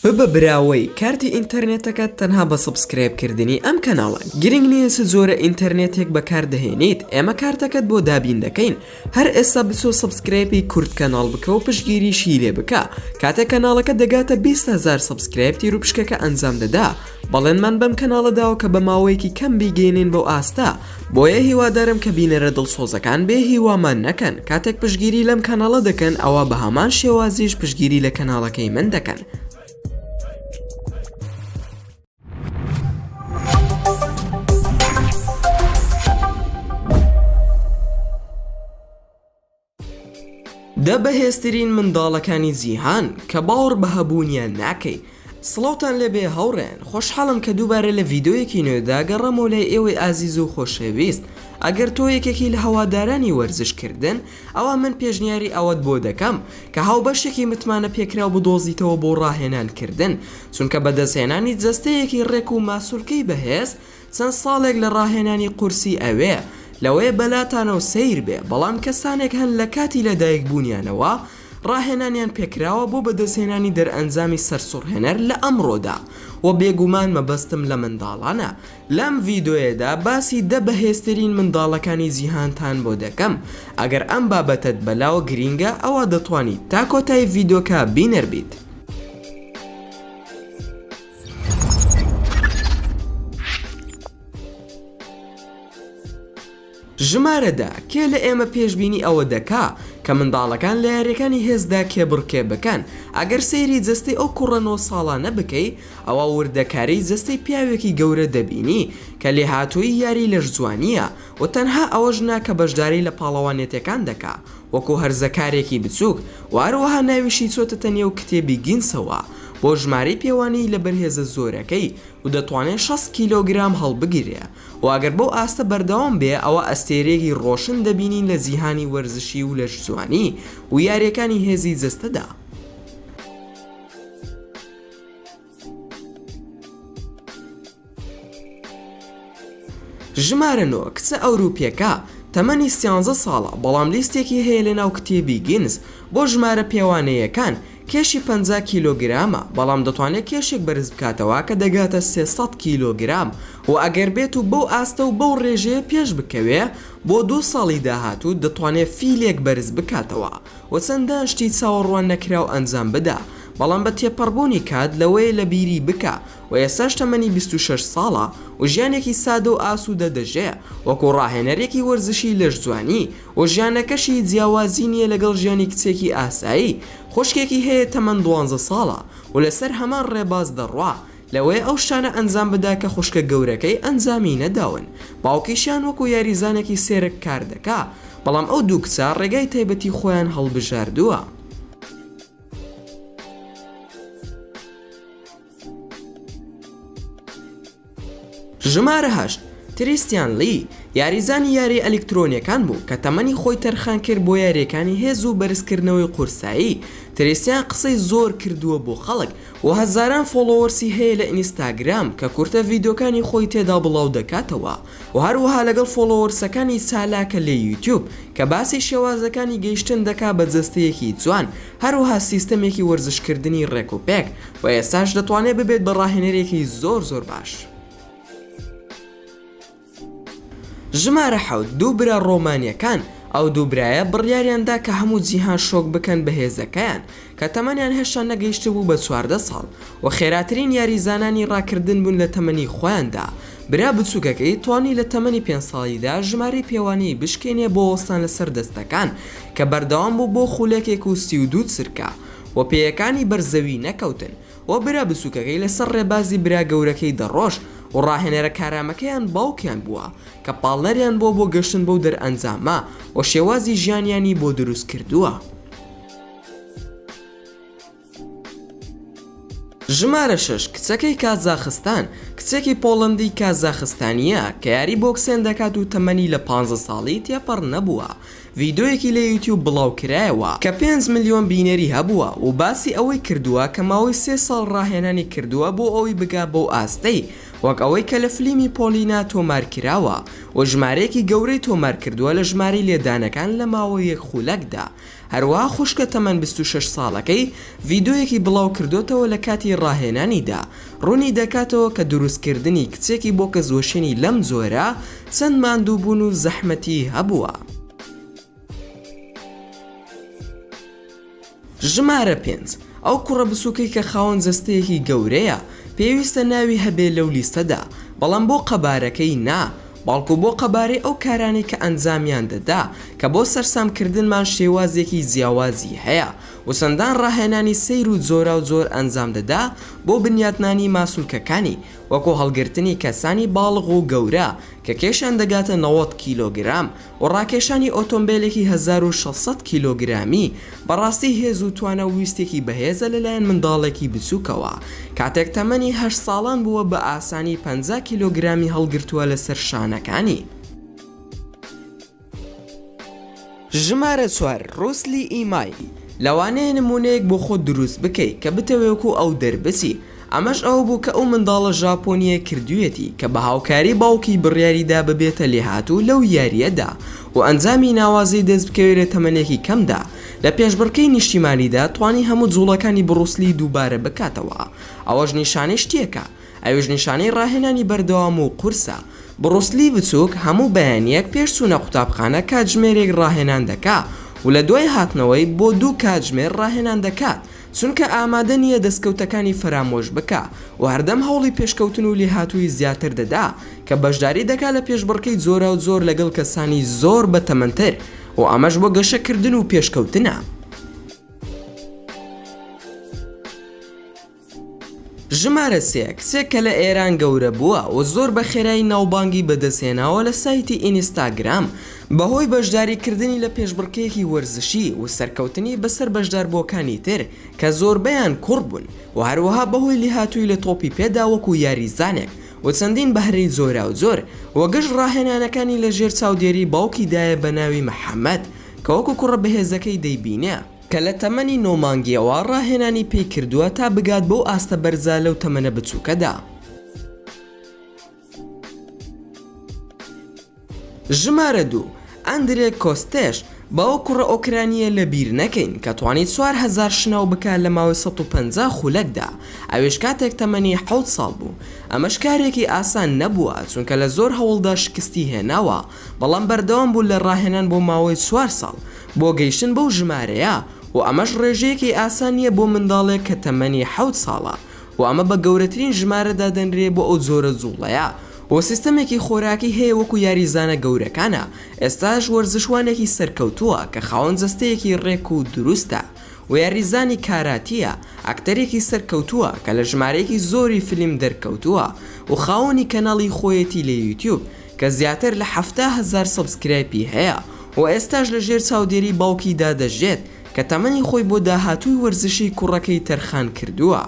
ببە براوەی کارتی ئینتەرنێتەکەت تەنها بە subscribe کردنی ئەم کەناڵە گرنگ نییە چ جۆرە ئینتەرنێتێک بەکار دەهێنیت ئێمە کارتەکەت بۆ دابین دەکەین هەر ئێستا بچۆ subscribe ی کورد کەناڵ بکە و پشتگیریشی لێ بکە کاتێک کەناڵەکە دەگاتە 20 هەزار subscribe تیروپشکەکە ئەنجام دەدا بەڵێنمان بەم کەناڵە داوە کە بە ماوەیەکی کەم بیگەینین بەو ئاستە بۆیە هیوادارم کە بینەرە دڵسۆزەکان بێ هیوامان نەکەن کاتێک پشتگیری لەم کەناڵە دەکەن ئەوا بە هەمان شێوازیش پشتگیری لە کەناڵەکەی من دەکەن. دە بەهێزترین منداڵەکانی جیهان کە باوەڕ بە هەبوونیان ناکەی. سڵاوتان لێبێ هاوڕێیان خۆشحاڵم کە دووبارە لە ڤیدۆیەکی نوێدا گەڕامەوە لای ئێوەی ئازیز و خۆشەویست ئەگەر تۆ یەکێکی لە هەوادارانی وەرزش کردن ئەوا من پێشنیاری ئەوەت بۆ دەکەم کە هاوبەشێکی متمانە پێکراو بدۆزیتەوە بۆ ڕاهێنان کردن چونکە بەدەستهێنانی جەستەیەکی ڕێک و ماسولکەی بەهێز چەند ساڵێک لە ڕاهێنانی قورسی ئەوێ، لەوەیە بەلاتانەوە سەیر بێ، بەڵام کەسانێک هەن لە کاتی لەدایک بوونیانەوە ڕاهێنانیان پێکراوە بۆ بەدەستهێنانی دەرئەنجامی سەرسوڕهێنەر لە ئەمڕۆدا، وە بێگومان مەبەستم لە منداڵانە. لەم ڤیدۆیەدا باسی دە بەهێزترین منداڵەکانی جیهانتان بۆ دەکەم، ئەگەر ئەم بابەتەت بەلاوە گرینگە ئەوا دەتوانیت تا کۆتایی ڤیدۆکە بینەر بیت. ژمارە دە، کێ لە ئێمە پێشبینی ئەوە دەکا کە منداڵەکان لە یاریەکانی هێزدا کێبڕکێ بکەن؟ ئەگەر سەیری جەستەی ئەو کوڕە نۆ ساڵانە بکەی ئەوا وردەکاری جەستەی پیاوێکی گەورە دەبینی کە لێهاتوویی یاری لەشجوانییە و تەنها ئەوەش نا کە بەشداری لە پاڵەوانێتیەکان دەکا وەکو هەرزەکارێکی بچووک و هەروەها ناویشی چۆتەتە نێو کتێبی گینسەوە بۆ ژمارەی پێوانەیی لەبەر هێزە زۆرەکەی و دەتوانێ 60 کیلۆگرام هەڵبگرێ و ئەگەر بەو ئاستە بەردەوام بێ ئەوا ئەستێرەیەکی ڕۆشن دەبینین لە جیهانی وەرزشی و لەشجوانی و یاریەکانی هێزی جەستەدا. ژمارە نۆ، کچە ئەوروپیەکە، تەمەنی سیانزە ساڵە، بەڵام لیستێکی هەیە لەناو کتێبی گینس بۆ ژمارە پێوانەیەکان، کێشی 50 کیلۆگرامە، بەڵام دەتوانێت کێشێک بەرز بکاتەوە کە دەگاتە 300 کیلۆگرام و ئەگەر بێت و بەو ئاستە و بەو ڕێژەیە پێش بکەوێ بۆ دوو ساڵی داهاتوو دەتوانێت فیلێک بەرز بکاتەوە. و چەندان شتی چاوەڕوان نەکراو ئەنجام بدا، بەڵام بە تێپەڕبوونی کات لەوەیە لە بیری بکا و ئێستاش تەمەنی 26 ساڵە و ژیانێکی سادە و ئاسوودە دەژێ وەکو ڕاهێنەرێکی وەرزشی لەشجوانی و ژیانەکەشی جیاوازی نییە لەگەڵ ژیانی کچێکی ئاسایی، خوشکێکی هەیە تەمەن دوانزە ساڵە و لەسەر هەمان ڕێباز دەڕوا لەوەیە ئەو شتانە ئەنجام بدا کە خوشکە گەورەکەی ئەنجامی نەداون، باوکیشیان وەکو یاریزانێکی سێرک کار دەکا، بەڵام ئەو دوو کچە ڕێگای تایبەتی خۆیان هەڵبژاردووە. ژمارە هەشت، تریستیان لی، یاریزانی یارییە ئەلیکترۆنییەکان بوو کە تەمەنی خۆی تەرخان کرد بۆ یارییەکانی هێز و بەرزکردنەوەی قورسایی، تریستیان قسەی زۆر کردووە بۆ خەڵک و هەزاران followers ی هەیە لە ئینستاگرام کە کورتە ڤیدیۆکانی خۆی تێدا بڵاو دەکاتەوە و هەروەها لەگەڵ followers ەکانی چالاکە لە یوتیوب کە باسی شێوازەکانی گەیشتن دەکا بە جەستەیەکی جوان هەروەها سیستەمێکی وەرزشکردنی ڕێک و پێک و ئێستاش دەتوانێت ببێت بە ڕاهێنەرێکی زۆر زۆر باش. ژمارە حەوت، دوو برا ڕۆمانییەکان، ئەو دوو برایە بڕیاریان دا کە هەموو جیهان شۆک بکەن بە هێزەکەیان، کە تەمەنیان هێشتا نەگەیشتبوو بە 14 ساڵ، و خێراترین یاریزانانی ڕاکردن بوون لە تەمەنی خۆیاندا، برا بچووکەکەی توانی لە تەمەنی پێنج ساڵیدا ژمارەی پێوانەیی بشکێنێ بۆ وەستان لەسەر دەستەکان، کە بەردەوام بوو بۆ خولەکێک و 32 چرکە، و پێیەکانی بەر زەوی نەکەوتن. و برا بچوکەکەی لەسەر ڕێبازی برا گەورەکەی دەڕۆشت و ڕاهێنەرە کارامەکەیان باوکیان بووە کە پاڵنەریان بووە بۆ گەشتن بەو دەرئەنجامە و شێوازی ژیانیانی بۆ دروست کردووە. ژمارە شەش، کچەکەی کازاخستان، کچێکی پۆڵەندی کازاخستانییە کە یاری بۆکسێن دەکات و تەمەنی لە پانزە ساڵی تێپەڕ نەبووە. ڤیدۆیەکی لە یوتیوب بڵاوکرایەوە کە 5 ملیۆن بینەری هەبووە و باسی ئەوەی کردووە کە ماوەی سێ ساڵ ڕاهێنانی کردووە بۆ ئەوەی بگا بەو ئاستەی وەک ئەوەی کە لە فلیمی پۆلینا تۆمارکراوە و ژمارەیەکی گەورەی تۆمارکردووە لە ژمارەی لێدانەکان لە ماوەی یەک خولەکدا. هەروەها خوشکە تەمەن 26 ساڵەکەی ڤیدۆیەکی بڵاوکردۆتەوە لە کاتی ڕاهێنانیدا ڕوونی دەکاتەوە کە دروستکردنی کچێکی بۆ کەسوەشێنی لەم جۆرە چەند ماندووبوون و زەحمەتی هەبووە. ژمارە پێنج، ئەو کوڕە بچووکەی کە خاوەن جەستەیەکی گەورەیە، پێویستە ناوی هەبێ لەو لیستەدا، بەڵام بۆ قەبارەکەی نا، بەڵکو بۆ قەبارەی ئەو کارانەی کە ئەنجامیان دەدا، کە بۆ سەرسامکردنمان شێوازێکی جیاوازی هەیە و چەندان ڕاهێنانی سەیر و جۆراوجۆر ئەنجام دەدا بۆ بنیاتنانی ماسولکەکانی، وەکو هەڵگرتنی کەسانی باڵغ و گەورە کە کێشیان دەگاتە 90 کیلۆگرام، و ڕاکێشانی ئۆتۆمبێلێکی 1600 کیلۆگرامی، بەڕاستی هێز و توانا و ویستێکی بەهێزە لەلایەن منداڵێکی بچووکەوە، کاتێک تەمەنی هەشت ساڵان بووە بە ئاسانی 50 کیلۆگرامی هەڵگرتووە لەسەر شانەکانی. ژمارە چوار، ڕوسلی ئیمای، لەوانەیە نموونەیەک بۆ خۆت دروست بکەی کە بتەوێ وەکو ئەو دەربچی، ئەمەش ئەوە بوو کە ئەو منداڵە ژاپۆنییە کردوویەتی کە بە هاوکاری باوکی بڕیاریدا ببێتە لێهاتوو لەو یارییەدا و ئەنجامی ناوازەی دەستبکەوێت لە تەمەنێکی کەمدا لە پێشبڕکێی نیشتیمانیدا توانی هەموو جوڵەکانی بڕوسلی دووبارە بکاتەوە ئەوەش نیشانەی شتێکە ئەویش نیشانەی ڕاهێنانی بەردەوام و قورسە. بڕوسلی بچووک هەموو بەیانییەک پێش چوونە قوتابخانە کاتژمێرێک ڕاهێنان دەکا و لە دوای هاتنەوەی بۆ دوو کاتژمێر ڕاهێنان دەکات چونکە ئامادە نییە دەستکەوتەکانی فەرامۆش بکا و هەردەم هەوڵی پێشکەوتن و لێهاتوویی زیاتر دەدا کە بەشداری دەکا لە پێشبڕکێی جۆراوجۆر لەگەڵ کەسانی زۆر بەتەمەنتر و ئەمەش بۆ گەشەکردن و پێشکەوتنە. ژمارە سێ، کچێک کە لە ئێران گەورە بووە و زۆر بە خێرایی ناوبانگی بەدەستهێناوە لە سایتی ئینستاگرام بەهۆی بەشداریکردنی لە پێشبڕکێیەکی وەرزشی و سەرکەوتنی بەسەر بەشداربووەکانی تر کە زۆربەیان کوڕ بوون و هەروەها بەهۆی لێهاتووی لە تۆپی پێدا وەکو یاریزانێک و چەندین بەهرەی جۆراوجۆر و گشت ڕاهێنانەکانی لە ژێر چاودێری باوکیدایە بە ناوی محەمەد کە وەکو کوڕە بەهێزەکەی دەیبینێ. کە لە تەمەنی نۆ مانگیەوە ڕاهێنانی پێی کردووە تا بگات بەو ئاستە بەرزە لەو تەمەنە بچووکەدا. ژمارە دوو، ئەندرێ کۆستێش، با ئەو کوڕە ئۆکرانییە لە بیر نەکەین کە توانی 4000 شناو بکات لە ماوەی 150 خولەکدا، ئەویش کاتێک تەمەنی حەوت ساڵ بوو. ئەمەش کارێکی ئاسان نەبووە، چونکە لە زۆر هەوڵدا شکستی هێناوە، بەڵام بەردەوام بوو لە ڕاهێنان بۆ ماوەی چوار ساڵ بۆ گەیشتن بەو ژمارەیە و ئەمەش ڕێژەیەکی ئاسان نییە بۆ منداڵێک کە تەمەنی حەوت ساڵە و ئەمە بە گەورەترین ژمارە دادەنرێ بۆ ئەو جۆرە جوڵەیە و سیستەمێکی خۆراکی هەیە وەکو یاریزانە گەورەکانە ئێستاش وەرزشوانێکی سەرکەوتووە کە خاوەن جەستەیەکی ڕێک و دروستە و یاریزانی کاراتییە ئەکتەرێکی سەرکەوتووە کە لە ژمارەیەکی زۆری فلیم دەرکەوتووە و خاوەنی کەناڵی خۆیەتی لە یوتیوب کە زیاتر لە 70,000 subscribe ی هەیە و ئێستاش لە ژێر چاودێری باوکیدا دەژێت کە تەمەنی خۆی بۆ داهاتووی وەرزشی کوڕەکەی تەرخان کردووە.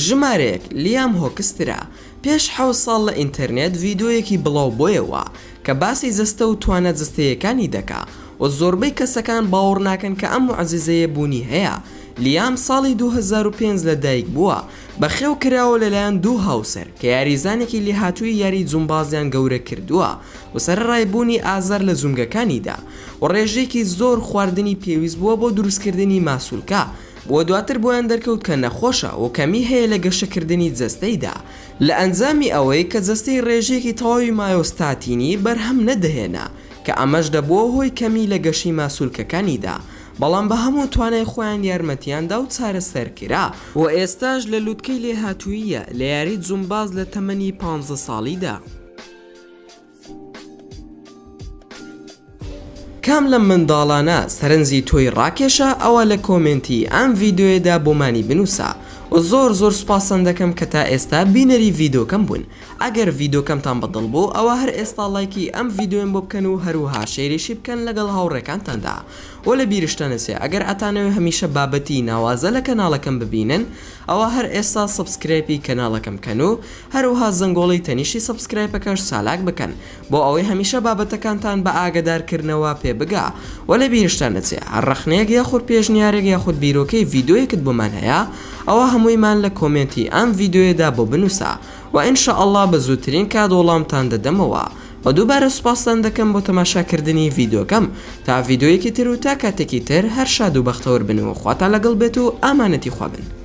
ژمارەیەک، لیام هۆکسترا، پێش حەوت ساڵ لە ئینتەرنێت ڤیدۆیەکی بڵاو بۆیەوە کە باسی جەستە و توانا جەستەیەکانی دەکا و زۆربەی کەسەکان باوەڕ ناکەن کە ئەم موعجیزەیە بوونی هەیە لیام ساڵی 2005 لە دایک بووە بەخێو کراوە لەلایەن دوو هاوسەر کە یاریزانێکی لێهاتووی یاری جومبازیان گەورە کردووە و سەرەڕای بوونی ئازار لە جومگەکانیدا و ڕێژەیەکی زۆر خواردنی پێویست بووە بۆ دروستکردنی ماسولکە و دواتر بۆیان دەرکەوت کە نەخۆشە و کەمی هەیە لە گەشەکردنی جەستەیدا لە ئەنجامی ئەوەی کە جەستەی ڕێژەیەکی تەواوی مایۆستاتینی بەرهەم نەدەهێنا کە ئەمەش دەبووە هۆی کەمی لە گەشەی ماسولکەکانیدا بەڵام بە هەموو توانای خۆیان یارمەتیان دا و چارەسەر کرا و ئێستاش لە لوتکەی لێهاتووییە لە یاری جومباز لە تەمەنی پانزە ساڵیدا. کام لەم منداڵانە سەرنجی تۆی ڕاکێشا ئەوە لە کۆمێنتی ئەم ڤیدۆیەدا بۆمانی بنووسە و زۆر زۆر سوپاستان دەکەم کە تا ئێستا بینەری ڤیدۆکەم بوون ئەگەر ڤیدۆکەمتان بەدڵ بوو ئەوە هەر ئێستا ڵایکی ئەم ڤیدۆیەم بۆ بکەن و هەروەها share یشی بکەن لەگەڵ هاوڕێکانتاندا. وە لە بیرشتان نەچێ ئەگەر ئەتانەوێ هەمیشە بابەتی ناوازە لە کەناڵەکەم ببینن ئەوا هەر ئێستا subscribe ی کەناڵەکەم بکەن و هەروەها زەنگۆڵەی تەنیشتی subscribe ەکەش چالاک بکەن بۆ ئەوەی هەمیشە بابەتەکانتان بە ئاگەدار کردنەوە پێ بگا وە لە بیرشتان نەچێ هەر ڕەخنەیەک یاخود پێشنیارێک یاخود بیرۆکەی ڤیدۆیەکت بۆمان هەیە ئەوا هەموویمان لە comment ی ئەم ڤیدۆیەدا بۆ بنوسە وە ان شاء اللە بە زووترین کات وەڵامتان دەدەمەوە وە دووبارە سوپاستان دەکەم بۆ تەماشاکردنی ڤیدۆکەم تا ڤیدۆیەکی تر و تا کاتێکی تر هەر شاد و بەختەوەر بن و خواتان لەگەڵ بێت و ئامانەتی خوا بن.